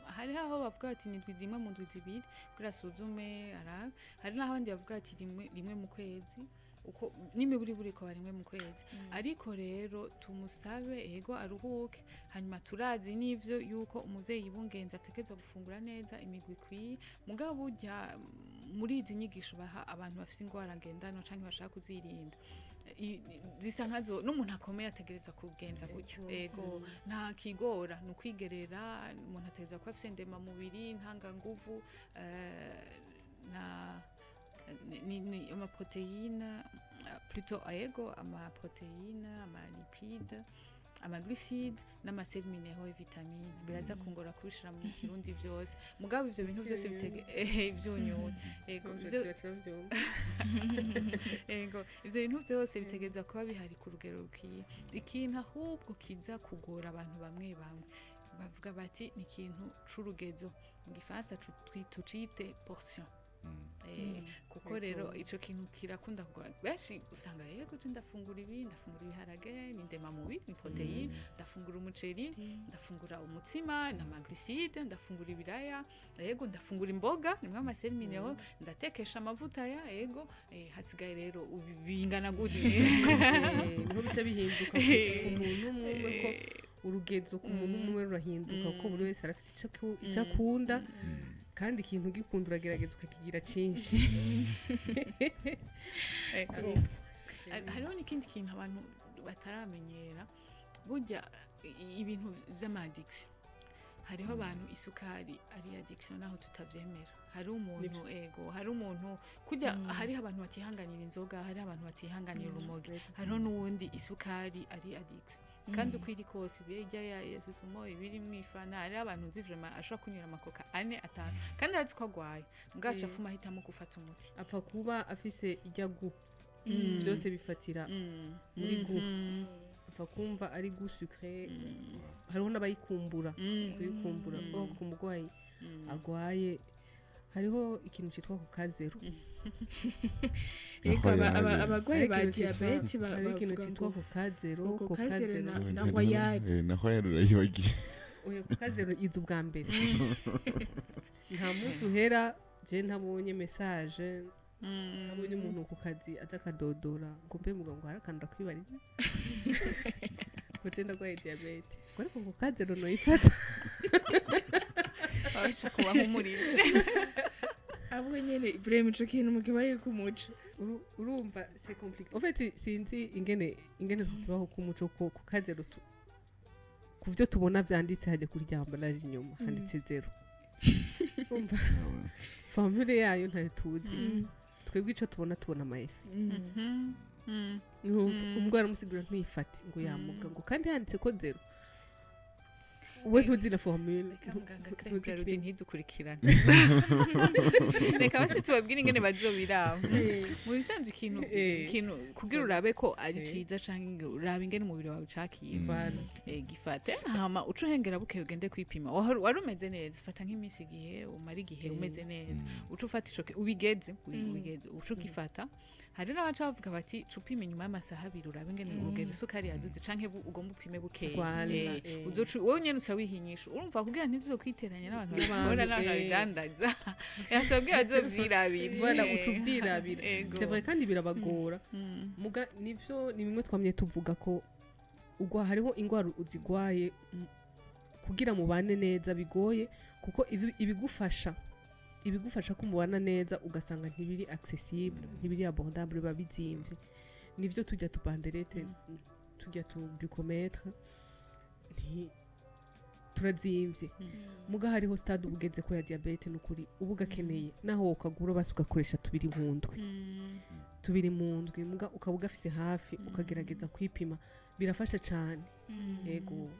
Hariho aho bavuga bati ni rimwe mu ndwi 2 kugira asuzume arabe, hari n'aho abandi bavuga ati rimwe mu kwezi, uko n'imiburi buri ko rimwe mu kwezi. Ariko rero tumusabe ego aruhuke, hanyuma turazi n'ivyo yuko umuvyeyi yibungenze ategerezwa gufungura neza imigwi ikwiye. Mugabo burya muri izi nyigisho baha abantu bafite ingwara ngendanwa canke bashaka kuzirinda, zisa nkazo n'umuntu akomeye ategerezwa kugenza gutyo. Ego, nta kigora, ni ukwigerera. Umuntu ategerezwa kuba afise ndemamubiri, ntanganguvu, na ni amaprotéine plutôt, ego, amaprotéine, amalipide, amaglucide n'amasels minéraux et vitamines. Biraza kungora kubishira mu Kirundi byose, mugabo ivyo bintu byose bitege ivyunyunyu, ego, ego, ivyo bintu byose bitegerezwa kuba bihari ku rugero rukwiye. Ikintu ahubwo kiza kugora abantu, bamwe bamwe bavuga bati ni ikintu c'urugezo, mu Gifaransa tucite portion. Kuko rero ico kintu kirakunda kugora benshi. Usanga yego je ndafungura ibi, ndafungura ibiharage, ni ndemamubiri, ni protéine, ndafungura umuceri, ndafungura umutsima n'amaglucide, ndafungura ibiraya, yego, ndafungura imboga nimwe amasels minéraux, ndatekesha amavuta ya ego, hasigaye rero bingana gute? Niho bica bihinduka ku muntu umwe umwe, ko urugezo ku muntu umwe rurahinduka, kuko buri wese arafite icyo akunda, kandi ikintu ugikunda uragerageza ukakigira cyinshi. Ego. Hariho n'ikindi kintu abantu bataramenyera burya, ibintu vy'ama-addiction. Hariho abantu isukari ari addiction, naho tutavyemera. Hari umuntu, ego, hari umuntu kurya, hariho abantu batihanganira inzoga, hariho abantu batihanganira urumogi, hariho n'uwundi isukari ari addiction. Kandi uko iri kose, ibirya ya susumo ibiri mwifana, hariho abantu nzi vraiment ashobora kunywera amakoka 4, 5, kandi arazi ko agwaye, bwaca afuma ahitamo gufata umuti. Apfa kuba afise ijya gu byose bifatira muri gu apfa kumva ari goût sucré. Hariho n'abayikumbura, kuyikumbura. Oh, ku murwayi agwaye hariho ikintu cyitwa Coca Zéro. Ego, Royale. abagwayi ba Hariho ikintu cyitwa- diabète hariho ikintu bavuga cyitwa ngo Coca Zéro. ngo Coca Coca Zéro Zéro. na Royale. Na Royale urayibagiye. Oya, Coca Zéro iza ubwa mbere. Nta munsi uhera je ntabonye message, ntabonye umuntu ku kazi aza akadodora ngo mbe muganga, ngo hari akantu ndakwibarira, ngo je ndagwaye diabète, ngo ariko Coca Zéro noyifata? Babasha kubahumuriza. Ahubwo nyene vraiment ico kintu mukibaye ku muco. Urumva c'est compliqué en fait. Sinzi ingene tukibaho ku muco, ko Coca Zéro ku byo tubona vyanditse hajya kuri rya emballage inyuma handitse zéro. Urumva formule yayo ntayo tuzi twebwe. Ico tubona, tubona ama effets. Urumva umugore aramusigura ntuyifate, ngo yamuga, ngo kandi handitse ko zéro, we ntuzi na formule. Reka muganga ntuzi Claire ikintu. Ntidukurikirane, reka basi tubabwire ingene bazobiraba. Mu bisanzwe ikintu ikintu kugira urabe ko ari ciza canke urabe ingene umubiri wawe ucakira. Voilà. Gifate hama uca uhengera bukeye ugende kwipima. Wari umeze neza, fata nk'iminsi igihe umara igihe umeze neza, uca ufata ico ubigeze ubigeze uca ugifata. Hari n'abaca bavuga bati ca upima inyuma y'amasaha 2, urabe ingene urugero isukari yaduze, canke ugomba upime bukeye. Voilà, Uzoca wowe nyene uca wihinyisha, urumva, kugira ntizokwitiranya n'abantu N'abantu, babikora n'abantu babidandaza. Yatubwiye bazovyirabira. Voilà, uca uvyirabira. Ego. C'est vrai, kandi birabagora. Muga nivyo, ni bimwe twamye tuvuga ko ugwa hariho ingwara uzigwaye, kugira mubane neza bigoye, kuko ibigufasha ko mubana neza ugasanga ntibiri accessible, ntibiri abordable, biba bizimvye. Nivyo tujya tu bandelettes, tujya tu glucomètre, nti turazimvye. Muga hariho stade uba ugeze ko ya diabète, nukuri uba ugakeneye naho wokagura basi ugakoresha tubiri mu ndwi, tubiri mu ndwi, muga ukaba ugafise hafi, ukagerageza kwipima, birafasha cane. Yego.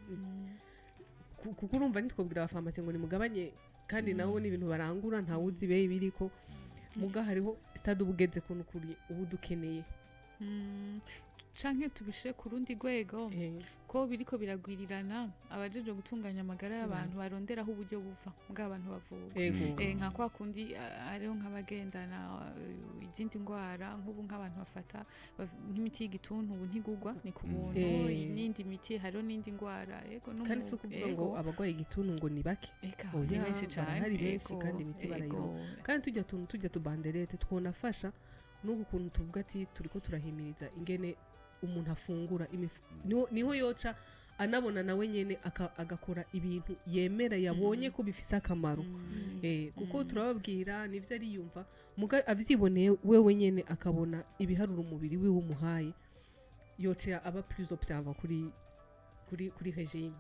Kuko urumva ntitwobwira abafarumasi ngo nimugabanye, kandi nabo ni ibintu barangura, ntawuzi ibeyi biriko. Muga hariho stade uba ugeze ko nukuri ubu dukeneye. Canke tubishire ku rundi rwego, ko biriko biragwirirana, abajejwe gutunganya amagara y'abantu baronderaho uburyo buva bw'abantu bavurwa. Nka kwa kundi hariho nk'abagendana izindi ndwara, nk'ubu nk'abantu bafata nk'imiti y'igituntu, ubu ntigugwa, ni ku buntu. N'indi miti, hariho n'indi ndwara, yego. Kandi si ukuvuga ngo abarwaye igituntu ngo ni bake. Eka, Oya, ni benshi cane. Barahari benshi, kandi imiti barayironka. Kandi tujya tuntu tujya tubanderete twonafasha n'uku kuntu tuvuga ati turiko turahimiriza ingene umuntu afungura, niho yoca anabona nawe nyene agakora ibintu yemera, yabonye ko bifise akamaro. Kuko turababwira nivyo ariyumva, muga avyiboneye wewe nyene, akabona ibiharuro umubiri wiwe umuhaye, yoca aba plus observa kuri régime.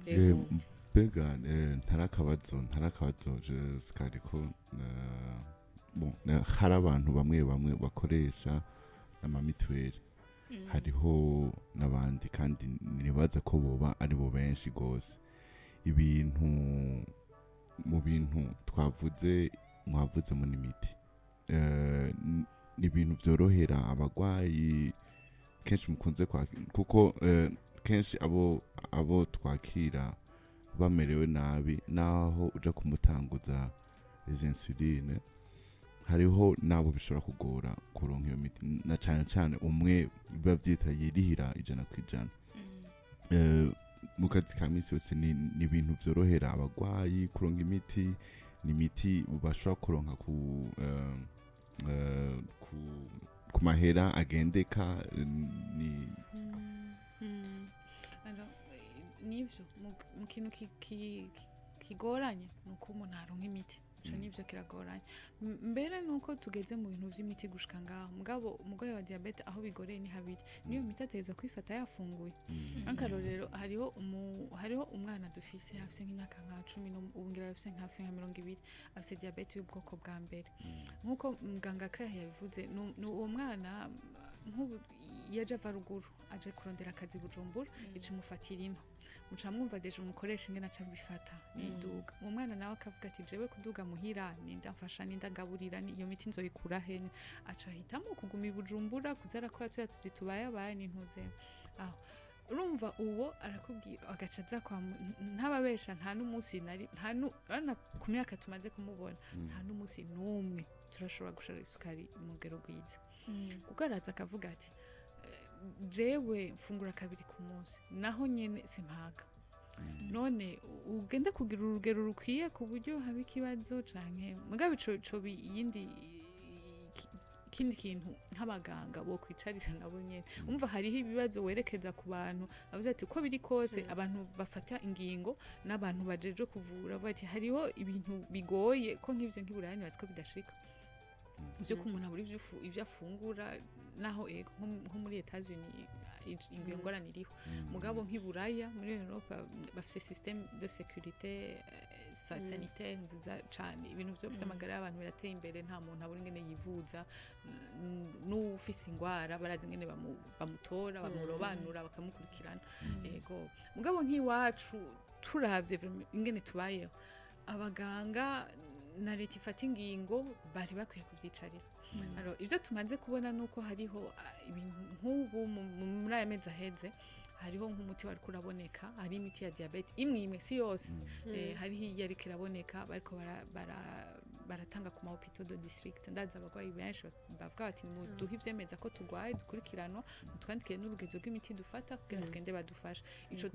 Ego. Mbega ntarakabazo je sikariko bon, hari abantu bamwe bamwe bakoresha amamituweli, hariho n'abandi kandi nibaza ko boba ari bo benshi gose. Ibintu mu bintu twavuze, mwavuzemo n'imiti. Ni ibintu byorohera abagwayi kenshi mukunze kwakira, kuko kenshi abo twakira bamerewe nabi, naho uja kumutanguza izi insuline, hariho n'abo bishobora kugora kuronka iyo miti, na cyane cyane umwe biba byita yirihira 100%. Mu kazi ka minsi yose ni ibintu byorohera abagwayi kuronka imiti? Ni imiti bashobora kuronka ku mahera agendeka? Ni Alors, nivyo mu kintu kigoranye ni uko umuntu aronka imiti. Ico nivyo kiragoranye. Mbere nuko tugeze mu bintu vy'imiti gushika ngaho, mugabo umugwayi wa diabète aho bigoreye ni habiri: niyo miti ategerezwa kwifata yafunguye. Nk'akarorero, hariho umwana dufise afise nk'imyaka nka 10, ubu ngira afise hafi nka 20, afise diabète y'ubwoko bwa mbere. Nk'uko muganga Claire yabivuze, uwo mwana nk'ubu yaje ava ruguru aje kurondera akazi i Bujumbura, ica imufatira ino. Muca mwumva déjà umukoresha ingene aca abifata niduga. Uwo mwana nawe akavuga ati: "Jewe kuduga muhira, ninda mfasha, ninda ngaburira, iyo miti nzoyikura he?" Aca ahitamo kuguma i Bujumbura kuza arakora tuya tuzi tubayabaye n'intuze aho. Urumva uwo arakubwira agaca aza kwa ntababesha, nta n'umunsi nari nta nu urabona ku myaka tumaze kumubona, nta n'umunsi n'umwe turashobora gushora isukari mu rugero rwiza, kuko araza akavuga ati: "Jewe mfungura kabiri ku munsi, naho nyene simpaga. None ugende kugira urugero rukwiye ku buryo haba ikibazo canke?" Mugabo ico iyindi ikindi kintu nk'abaganga bo kwicarira nabo nyene, umva hariho ibibazo werekeza ku bantu, avuze ati uko biri kose abantu bafata ingingo n'abantu bajejwe kuvura, bavuga ati hariho ibintu bigoye ko nk'ivyo nk'iburaya nibaza ko bidashika, ivyo ko umuntu abura ivyo afungura. Naho ego nko muri Etats-Unis iyo ngorane iriho, mugabo nk'iburaya muri Europe bafise système de sécurité sanitaire nziza cane. Ibintu vyo vy'amagara y'abantu birateye imbere, nta muntu abura ingene yivuza, n'uwufise ingwara barazi ingene bamutora, bamurobanura, bakamukurikirana. Ego, mugabo nk'iwacu turavye vraiment ingene tubayeho, abaganga na leta ifata ingingo bari bakwiye kuvyicarira. Alors, ivyo tumaze kubona nuko hariho ibintu nk'ubu muri aya mezi aheze hariho nk'umuti wariko uraboneka, hari imiti ya diabète imwe imwe, si yose. Hariho iyo yariko iraboneka, bariko baratanga ku ma hôpitaux de district. Ndazi abarwayi benshi bavuga bati: "Muduhe ivyemeza ko turwaye, dukurikiranwa, mutwandikire n'urugezo rw'imiti dufata kugira tugende badufashe." Ico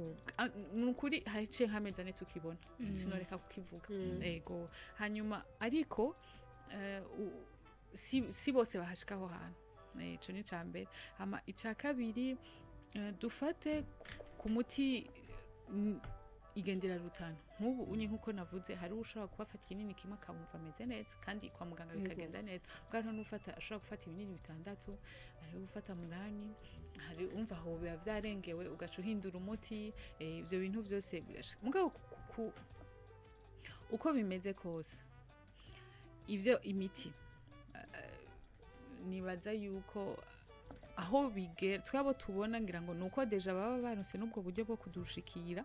ni ukuri haraciye nk'amezi 4 tukibona, sinoreka kukivuga. Ego, hanyuma ariko si bose bahashika aho hantu. Ico ni ica mbere. Hama ica kabiri, dufate ku muti igendera rutana. Nk'ubu unye nk'uko navuze, hari ushobora kuba afata ikinini kimwe akamva ameze neza, kandi kwa muganga bikagenda neza. Bwa hariho n'ufata, ashobora gufata ibinini bitandatu, hari ufata munani, hari umva aho biba vyarengewe ugaca uhindura umuti. Ivyo bintu vyose birashika. Mugabo uko bimeze kose, ivyo imiti nibaza yuko aho bigera twabo tubona, ngira ngo nuko déjà baba baronse n'ubwo buryo bwo kudushikira.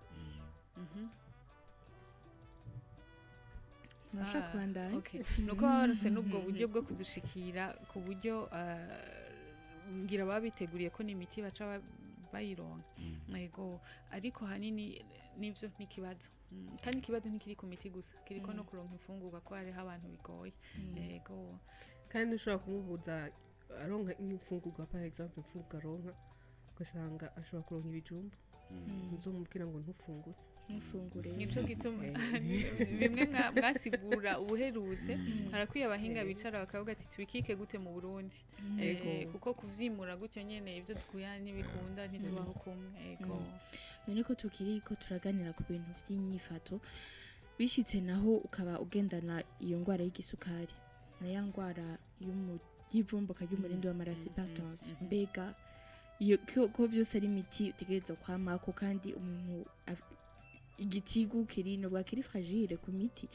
Murashaka Ah, kubandanya. Okay. Nuko baba baronse n'ubwo buryo bwo kudushikira ku buryo ngira baba biteguriye ko n'imiti baca bayironka. Yego, ariko hanini nivyo n'ikibazo. Kandi ikibazo ntikiri ku miti gusa, kiriko no kuronka imfungurwa, ko hariho abantu bigoye. Yego. Kandi ushobora kumubuza aronka nk'imfungurwa, par exemple imfungurwa aronka, ugasanga ashobora kuronka ibijumbu, ntuzomubwira ngo ntufungure. Mufungure. Nico gituma bimwe mwasigura ubuherutse, harakwiye abahinga bicara bakavuga ati: "Tubikike gute mu Burundi?" Kuko kuvyimura gutyo nyene ivyo twuya ntibikunda, ntitubaho kumwe. Ego. None ko tukiri ko turaganira ku bintu by'inyifato, bishitse naho ukaba ugendana iyo ndwara y'igisukari na ya ndwara y'ivumbuka ry'umurindi w'amaraso, hypertension, mbega iyo ko vyose ari imiti utegerezwa kwamako, kandi umuntu igitigu kiri nubwo kiri fragile ku miti,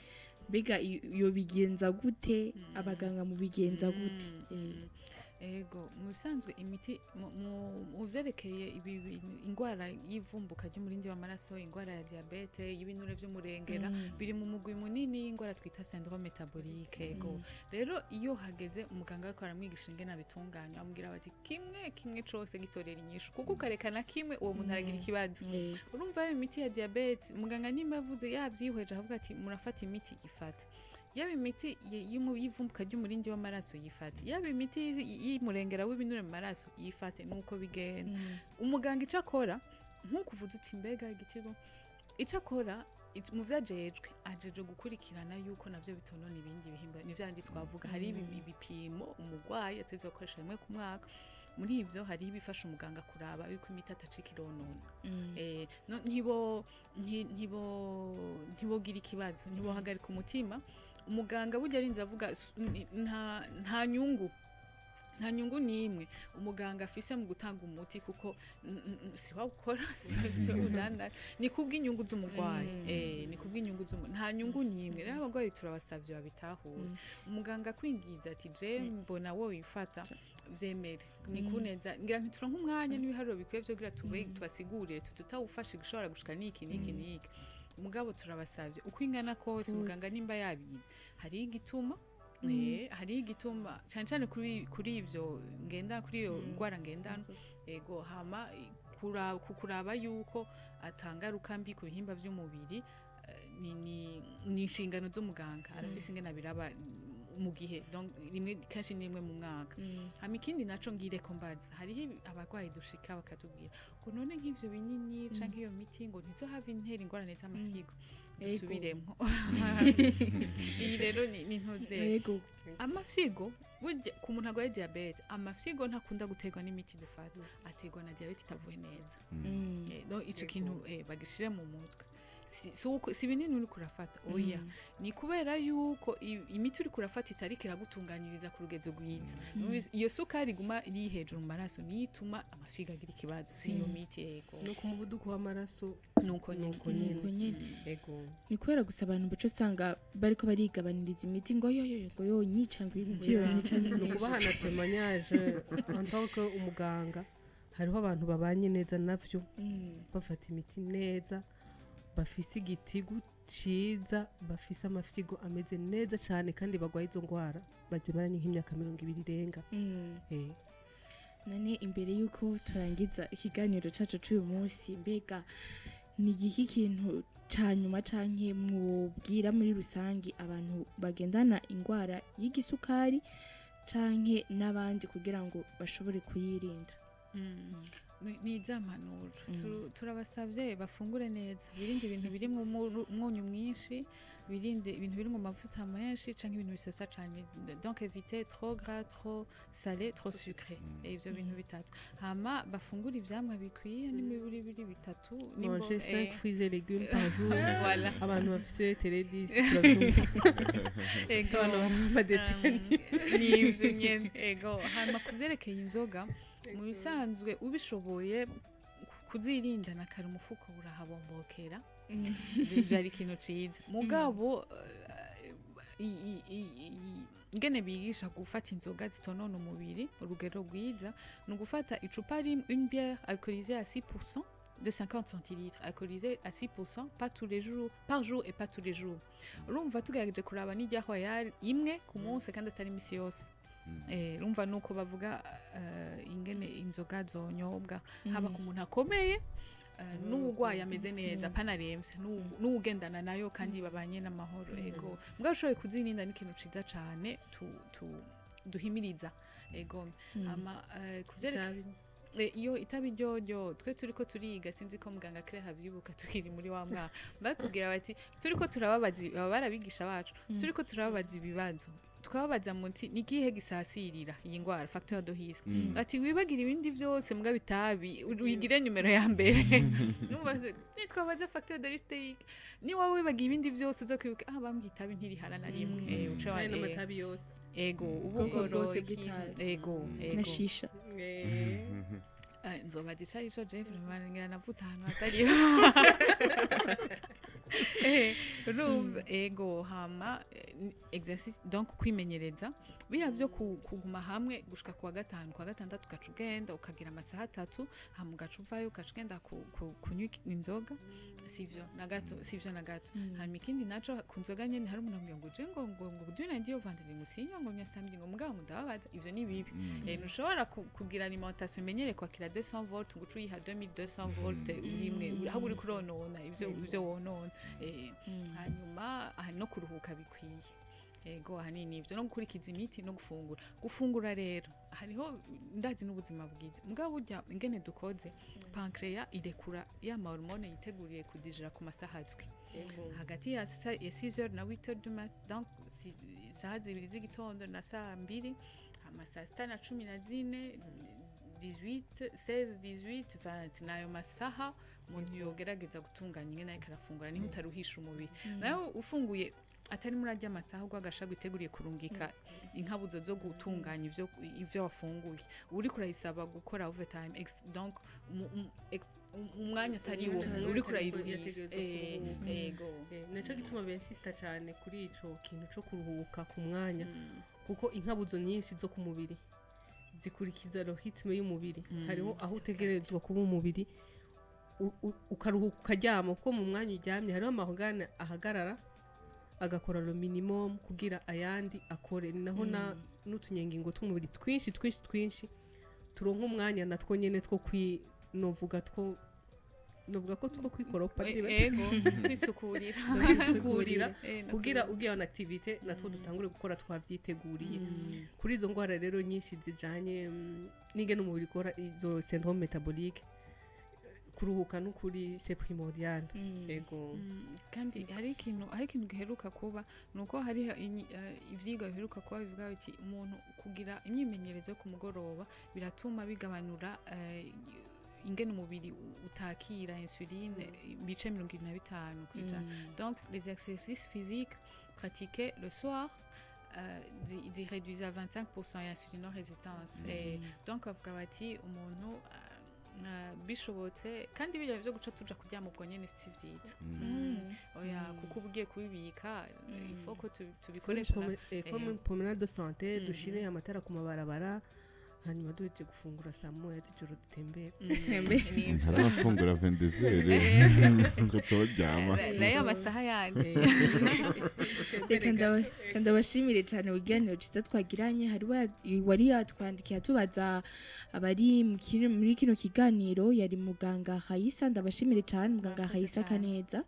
mbega iyo bigenza gute? Abaganga mubigenza gute? Ego, mu bisanzwe imiti mu vyerekeye ibi ingwara y'ivumbuka ry'umurindi w'amaraso, ingwara ya diabète, y'ibinure vy'umurengera, biri mu mugwi munini y'ingwara twita syndrome métabolique. Ego, rero iyo hageze umuganga ariko aramwigisha ingene abitunganya, amubwira bati: "Kimwe kimwe cose gitorera inyishu, kuko ukarekana kimwe, uwo muntu aragira ikibazo." Urumva, yaba imiti ya diabète, muganga nimba yavuze, yavyihweje, avuga ati: "Murafata imiti", ifata. Yaba imiti y'ivumbuka ry'umurindi w'amaraso, yifate. Yaba imiti y'umurengera w'ibinure mu maraso, yifate. Nuko bigenda. Umuganga ico akora, nk'uko uvuze uti: "Mbega igitigo?", ico akora, mu vyo ajejwe, ajejwe gukurikirana yuko navyo bitonona ibindi bihimba. Ni vyandi twavuga, hari ibipimo umurwayi ategerezwa gukoresha rimwe ku mwaka. Muri ivyo hariho ibifasha umuganga kuraba yuko imiti atacika ironona. No, ntibo ntibo ntibogira ikibazo, ntibohagarika umutima. Umuganga burya arinze avuga nta nyungu n'imwe umuganga afise mu gutanga umuti, kuko si wawukora, si udandaza, ni kubw'inyungu z'umurwayi. Ni kubw'inyungu z'umuntu, nta nyungu n'imwe. Rero abarwayi turabasavye babitahure. Umuganga akwingiza ati: "Je mbona wowe wifata", vyemere, ni kuneza. Ngira ntituronke umwanya n'ibiharuro bikwiye vyo kugira tube tubasigurire tutawufashe gishobora gushika niki niki niki. Mugabo turabasavye, uko ingana kose, umuganga nimba yabizi, hariho igituma. Hariho igituma cyane cyane kuri ivyo ngenda, kuri iyo ndwara ngendana. Ego, hama kuraba yuko atangaruka mbi ku bihimba vy'umubiri, ni inshingano z'umuganga. Arafise ingene abiraba mu gihe, donc rimwe, kenshi ni rimwe mu mwaka. Hama ikindi naco ngire ko mbaza, hariho abarwayi dushika bakatubwira ngo: "None nk'ivyo binini canke iyo miti ngo ntizohava intera ingorane z'amafyigo?" Dusubiremwo, iyi rero ni ntuze. Amafyigo burya ku muntu arwaye diabète, amafyigo ntakunda guterwa n'imiti dufata, aterwa na diabète itavuye neza. Donc ico kintu bagishire mu mutwe. Si binini uriko urafata, oya, ni kubera yuko imiti uriko urafata itariko iragutunganiriza ku rugezo rwiza. Iyo sukari iguma iri hejuru mu maraso niyo ituma amafyigo agira ikibazo, si iyo miti. Yego. No ku muvuduko w'amaraso. Nuko nyene. Nuko nyene. Nuko nyene. Ego. Ni kubera gusa abantu baca usanga bariko barigabaniriza imiti ngo yoyo ngo yonyica, ngo imiti yonyica ni Ni myinshi. ukubaha na témoignage en tant que umuganga, hariho abantu babanye neza navyo, bafata imiti neza, bafise igitigu ciza, bafise amafyigo ameze neza cane, kandi bagwaye izo ngwara bazimaranye nk'imyaka 20 irenga. None imbere y'uko turangiza ikiganiro cacu c'uyu munsi, mbega ni igiki kintu ca nyuma canke mwobwira muri rusangi abantu bagendana ingwara y'igisukari canke n'abandi kugira ngo bashobore kuyirinda? Ni za mpanuro. Turabasavye bafungure neza, birinde ibintu birimwo umwunyu mwinshi, birinde ibintu birimwo amavuta menshi canke ibintu bisosa cane, donc éviter trop gras, trop salé, trop sucré. Ivyo bintu bitatu. Hama bafungure ivyamwa bikwiye n'imiburibiri bitatu Manger 5 fruits et légumes par jour. Voilà. Abantu bafise télé 10 turabyumva. Abantu baraba ama dessins. Nivyo nyene. Ego, hama kuvyerekeye inzoga, mu bisanzwe ubishoboye kuzirinda na kare, umufuko urahabombokera, vyari ikintu ciza. Mugabo ingene bigisha gufata inzoga zitonona umubiri, urugero rwiza ni ugufata icupa rimwe, une bière alcoolisée à 6%. de 50 centilitres alcoolisée à 6%, pas tous les jours, par jour et pas tous les jours. Urumva tugerageje kuraba n'irya Royal imwe ku munsi kandi atari imisi yose. Urumva nuko bavuga ingene inzoga zonyobwa, haba ku muntu akomeye, n'uwugwaye ameze neza, panaremvye, n'uwugendana nayo kandi babanye n'amahoro. Ego, mbwa ushoboye kuzirinda ni ikintu ciza cane duhimiriza. Ego, ama kuvyerekeye iyo itabi ryoryo, twe turiko turiga, sinzi ko muganga Claire avyibuka, tukiri muri wa mwaka batubwira bati turiko turababaza, baba barabigisha bacu, turiko turababaza ibibazo, tukababaza muti ni ikihe gisasirira iyi ngwara, facteur de risque, ati wibagira ibindi vyose mbwa bitabi wigire numero ya mbere. Numva nitwabaza facteur de risque yiki, ni wowe wibagiye ibindi vyose uzokwibuka ah bambwiye itabi ntirihara na rimwe. Uca Kandi n'amatabi yose. Ego, Ubwoko ubugoro bwose bw'itabi. Ego. Na Ego. shisha. Nzobaza ico arico. Jeff, ngira navutse ahantu hatariho. Urumva, ego, hama exercice, donc kwimenyereza biya byo kuguma hamwe gushika kuwa gatanu, kuwa gatandatu ugaca ugenda ukagira amasaha 3, hama ugaca uvayo ugaca ugenda kunywa inzoga, sivyo na gato, sivyo na gato. Hanyuma ikindi naco ku nzoga nyene, hari umuntu ambwira ngo je ngo du lundi au vendredi ngo sinywa, ngo nywa samedi, ngo mugabo ngo ndababaza, ivyo ni bibi. Ntushobora kugira alimentation imenyere kwakira 200 volt ngo uce uyiha 2200 volt rimwe, ahubwo uriko uronona ivyo wonona. Hanyuma aha no kuruhuka bikwiye. Ego, ahanini ivyo, no gukurikiza imiti no gufungura. Gufungura rero hariho, ndazi n'ubuzima bwiza, mugabo burya ingene dukoze, pancréas irekura ya ma hormone yiteguriye kudijira ku masaha azwi hagati ya 6h na 8h du matin, donc saha 2 z'igitondo na saa 2, hama saa 6 na 14, 18, 16, 18, 20, nayo masaha umuntu yogerageza gutunganya ingene ariko arafungura, niho utaruhisha umubiri. Nawe ufunguye atari muri arya masaha, ubwo agashago iteguriye kurungika inkabuzo zo gutunganya ivyo wafunguye, uriko urayisaba gukora overtime, donc umwanya atari wo Umwanya uriko atari wo urayiruhisha. yategerezwa kuruhuka. Ego. Naco gituma bensista cyane kuri ico kintu co kuruhuka ku mwanya, kuko inkabuzo nyinshi zo ku mubiri zikurikiza le rythme y'umubiri. Hariho aho utegerezwa kuba umubiri ukaruhuka, ukaryama, kuko mu mwanya uryamye hariho ama organes ahagarara agakora le minimum kugira ayandi akore. Ni naho na n'utunyengingo tw'umubiri twinshi twinshi twinshi turonka umwanya natwo nyene two kwi novuga two novuga ko two kwikoropa. Ego, kwisukurira. Kwisukurira. No kugira ugiye en activité natwo dutangure gukora twavyiteguriye. Kuri izo ndwara rero nyinshi zijanye n'ingene umubiri ukora, izo syndrome métabolique, kuruhuka n'ukuri c'est primordial. Ego. Kandi hari ikintu giheruka kuba, nuko hari ivyigwa biheruka kuba bivuga biti umuntu kugira imyimenyerezo yo ku mugoroba biratuma bigabanura ingene umubiri utakira insuline ibice 75%. Donc les exercices physiques pratiqués le soir réduisent à 25% l'insulinorésistance. Et donc bavuga bati umuntu bishobotse, kandi bijya byo guca tuja kuryama ubwo nyene si vyiza. Oya, kuko uba ugiye kubibika, il faut ko tubikoresha Forme promenade de santé, dushire amatara ku mabarabara, hanyuma duhejeje gufungura saa 1 z'ijoro dutembere. Nivyo. Hari abafungura 22 ngo tubaryama. Nayo amasaha yandi. Reka ndabashimire cyane ibiganiro cyiza twagiranye. Hari wari yatwandikiye atubaza abari muri kino kiganiro, yari muganga Hayisa. Ndabashimire cyane muganga Murakoze Hayisa cyane. Kaneza.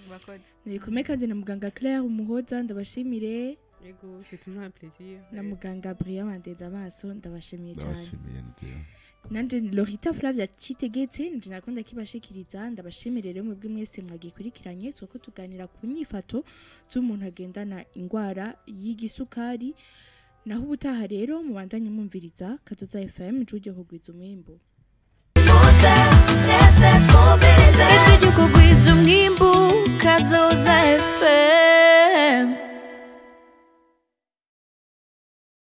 Murakoze. Nari kumwe kandi na muganga Claire Umuhoza, ndabashimire. Ego, c'est toujours un plaisir. Na muganga Brian Mandeza Amaso, ndabashimiye cyane. Ndabashimiye njyewe. Nanje Lorita Flavia Citegetse nje nakunda kibashikiriza. Ndabashimire rero mwebwe mwese mwagikurikiranye. Tuko tuganira ku nyifato z'umuntu agendana ingwara y'igisukari. Naho ubutaha rero mubandanye mwumviriza Kazoza FM, ijwi ryo kugwiza umwimbu. Muze mwese twumvirize ijwi ryo kugwiza umwimbu, Kazoza FM.